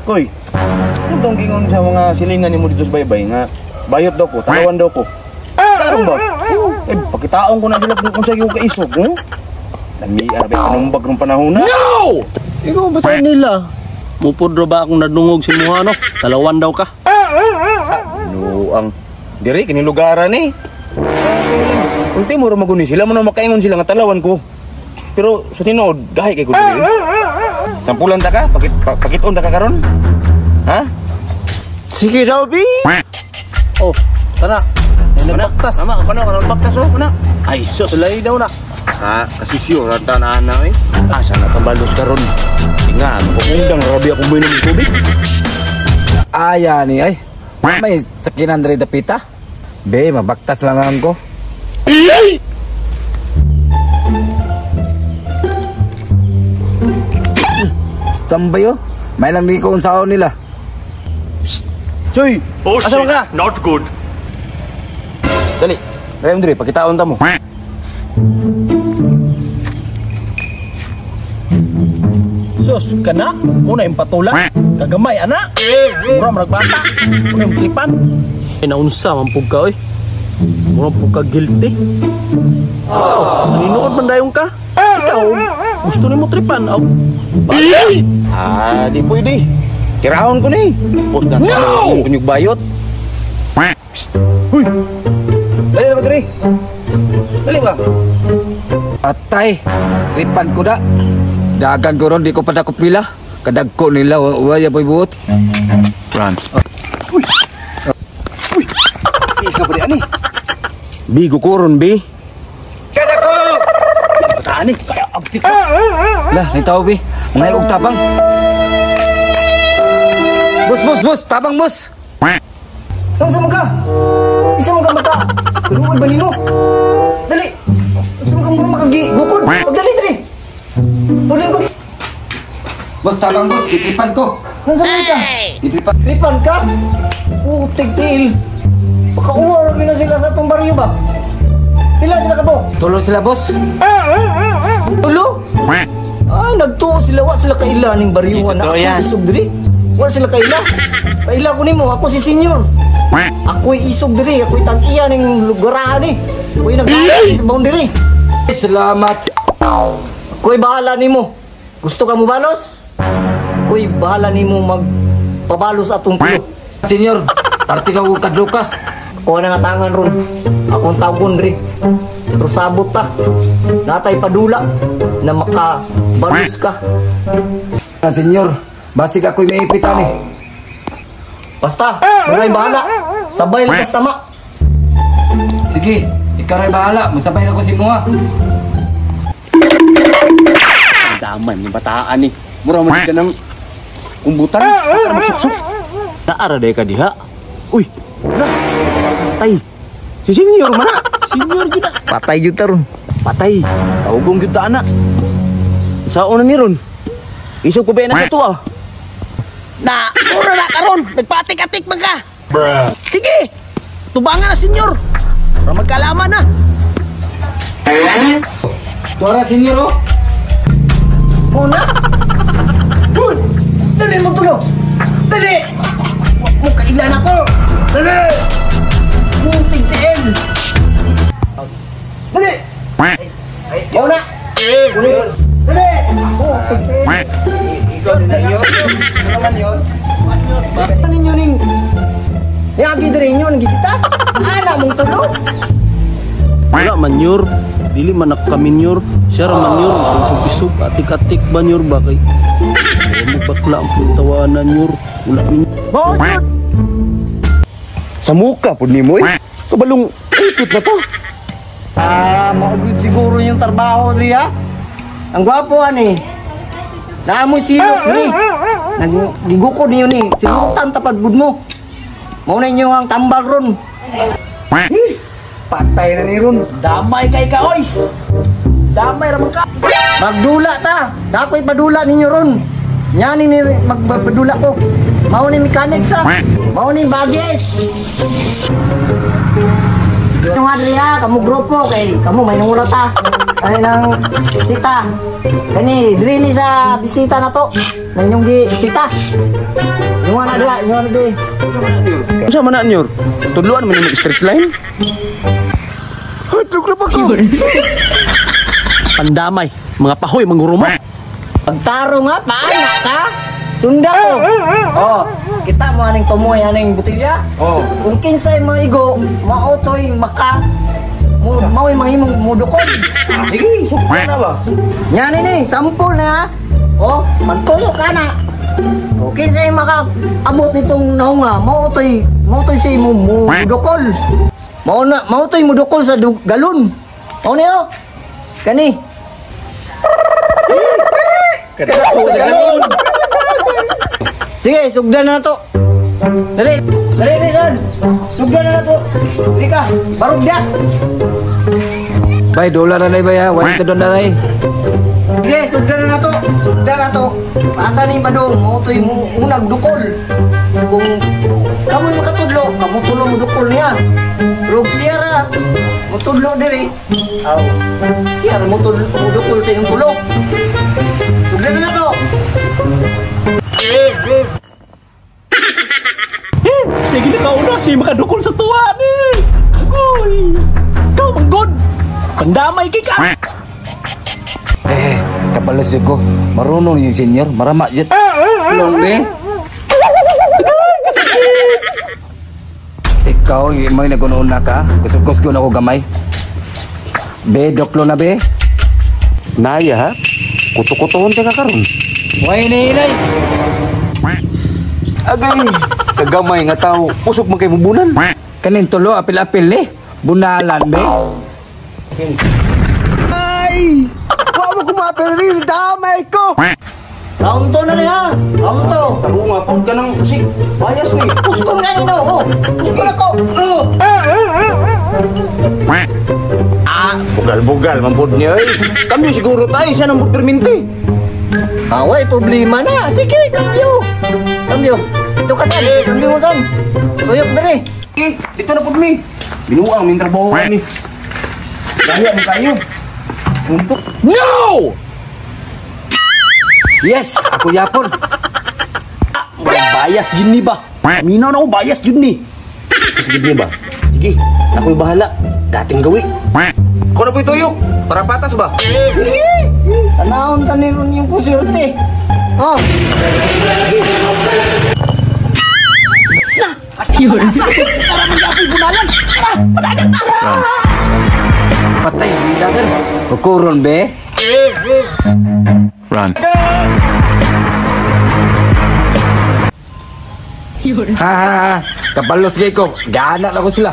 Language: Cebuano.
Koy, ano tong gingon sa mga silingan nimo dito sa baybay nga bayot daw ko, talawan daw ko. Karon ba? Eh, pakitaon ko na sila kung unsa yung kaisog, no? Lami, arabi, panumbag ng panahon na. No! Ikaw ba sa nila? Mupudro ba akong nadungog si Muha, no? Talawan daw ka. No, ang diri kini lugaran eh. Unti mo ra maguni sila mo na makaingon sila nga talawan ko. Pero sa tinuod, gahi kay ko diri. Sampulan ta ka, pakiton ta ka karon. Ha? Sige daw, bi. Oh, tara. Ay, nagbaktas. Tama, kana kana baktas oh, kana. Ay, sus, lay daw na. Ha, kasi sure ranta na ana eh. Asa na tambalos karon? Tinga, undang rabi akong buinom ng tubig. Aya ni ay. May sakinan diri dapita. Be, mabaktas lang lang ko. Standby oh. May lang di ko unsaon nila. Choy, Oh asa shit, man ka? not good. Dali. Dali diri, pakitaon ta mo. Sus, kana? Muna yung patula. Kagamay, ana. Mura, maragbata. Muna yung tripan. Ay, naunsa, mampug ka, oy. Mura, mampug ka guilty. Ikaw, naninuod man dayong ka. Ikaw, gusto ni mo tripan. Aw, Ah, di pwede. Kirahon ko ni. Pos na no! Kunyog bayot. Psst. Huy! Dali na ba diri? Dali ba? Atay, tripan ko da. Dagan ko ron, di ko pa pila. Kadagko nila, waya boy buot. Run. Uy! Uy! Ikaw pa di ani. Bi, gukuron, bi. Kadako! Bataan ni, kaya abtik ka. Lah, nitaw bi. Mga og tabang. Bus, bus, bus, tabang bus. Nang sa ka? Isa man ka maka. Kaluoy ba nimo? Dali. Isa man ka mura makagigukod. Pagdali dali. Pagdali ko. Bus, tabang bus, gitripan ko. Nang sa ka? Gitripan. Tripan ka? Putik tiil. Baka uwa ra na sila sa atong baryo ba? Pila sila ka bo? Tulo sila, boss. Tulo? Ah, nagtuo sila, wa sila kaila ning baryuan na. Ako isog diri. Wa sila kaila. Kaila ko nimo, ako si senior. Ako'y isog diri, ako'y tag-iya ning lugarahan ni. Ako'y nag-aari sa boundary. Salamat. Ako'y bahala nimo. Gusto ka mo balos? Ako'y bahala nimo magpabalos atong tulo. Senior, parte ka og kadlo ka. Kuha na nga tangan ron. Akong tagon ri. Pero sabot ta. Natay padula na makabalos ka. Senior, basig ako'y maipitan eh. Basta, maray bahala. Sabay lang tama. Sige, ikaw rin bahala. Musabay na ko si Muha. Ang damay ni bataan ni. Mura man ka ng kumbutan. Baka magsuksok. Naara day ka diha. Uy, na. Patay. Si senior man na. Senior gyud na. Patay jud ta ron. Patay. Tawgong gyud ta ana. Saon na ni ron? Isog ko ba na sa tuwa? Na, mura na karon. Nagpatik-atik man ka. Bruh. Sige. Tubangan na, senyor. Para magkaalaman na. Tuara, senior oh. Una. Uy! Dali mo tulo! Dali! Wa mo kailan ako! Dali! Putik tiil! Dali! Una! Dali! Putik tiil! Ikaw din na yun. Ano naman yun? Ano ninyo ning... Niagi diri inyo, nagisita? Ana mong tulo! Wala man, nyor. Dili man nakaminyor. Siya ra man, nyor. Isog-isog, atik-atik ba, nyor ba kay? Mo bakla ang puntawanan, nyor. Wala min. Bao, nyor. Sa muka pud nimo eh. Kabalong ipit na to. Ah, maugod siguro yung trabaho diri ha. Ang gwapo ani. Naamoy silot diri. Nagigukod niyo ni. Silutan tapad bud mo. Mao na inyo ang tambal ron. Eh, patay na ni ron. Damay kay ka, oy. Damay ra man ka. Magdula ta. Dakoy padula ninyo ron. Nyani ni magpadula ko. Mao ni mechanics ha. Mao ni bagis. Yung diri ha, kamo grupo kay kamo may nangula ta. Ay nang sita. Kani diri ni sa bisita na to. Nanyong gi sita. Ingon na dira, ingon na diri. Unsa man na nyor? Tudloan man nimo straight line. Hadlok na pa ko. Pandamay, mga pahoy manguruma. Pagtaro nga paana ka. Sunda ko. Oh, kita mo aning tumoy aning botelya. Oh. Kung kinsay maigo, maotoy maka mo mao'y mahimong mudukol. Sige, sukta na ba? Yan ini, sampol na ha. Oh, magtuyo ka na. O kinsay maka abot nitong naunga, maotoy say mo mudukol. Mao na, maotoy mudukol sa galon. O niyo. Kani. Kadako sa galon. Sige, sugdan na to. Dali, dali ni son. Sugdan na to. Dali ka, barog dia. Bay, dola na bay ha. Wala ka doon na nay. Sige, sugdan na to. Sugdan na to. Asa ni badong, maotoy mo unag dukol. Kung kamoy makatudlo, kamo tulo mo dukol niya. Rug siya ra, mutudlo diri. Aw, siya ra mutudlo mudukol sa iyong tulo. Sugdan na to. Sige na kauna, siya makadukol sa tuwa ni. Uy, ikaw manggod. Pandamay kay ka. Eh, kapalas ko. Marunong yung senior. Marama yun. Long ni. Ikaw, may nagunoon na ka. Kusog-kusog na ako gamay. Be, doklo na be. Naya ha? Kuto-kutohon ka karon. Way ni inay. Agay, kagamay nga tao, usok man kay mubunan. Kanin tulo, apil-apil ni. Bunalan be. Ay! Wa mo kumapil rin, damay ko. Round 2 na niya. Round 2. Tabo nga pod ka ng si bias ni. Kusgon nga nino. Oh, kusgon ako. Oh. Bugal-bugal man pod niya eh. Kami siguro tayo siya nang perminti. Away, problema na. Sige, kambyo. Kambyo. Ito ka san. Kambyo mo san. Tuyok diri. Eh, dito na pod mi. Binuang min trabaho ni. Gaya mo kayo. Untuk No! Yes, ako yapon. Walang bias jud ni ba? Minaw na ako bias jud ni. Sige niya ba? Sige, ako'y bahala. Dating gawi. Ko na po'y tuyok. Para patas ba? Sige. Tanahon ka ni ron yung kuswerte. Oh. Asa, tara man bunalan. Tara, padagang ta. Patay, dagan. Kukuron be. Run. Ha ha ha. Kabalos gay ko. Gana na ko sila.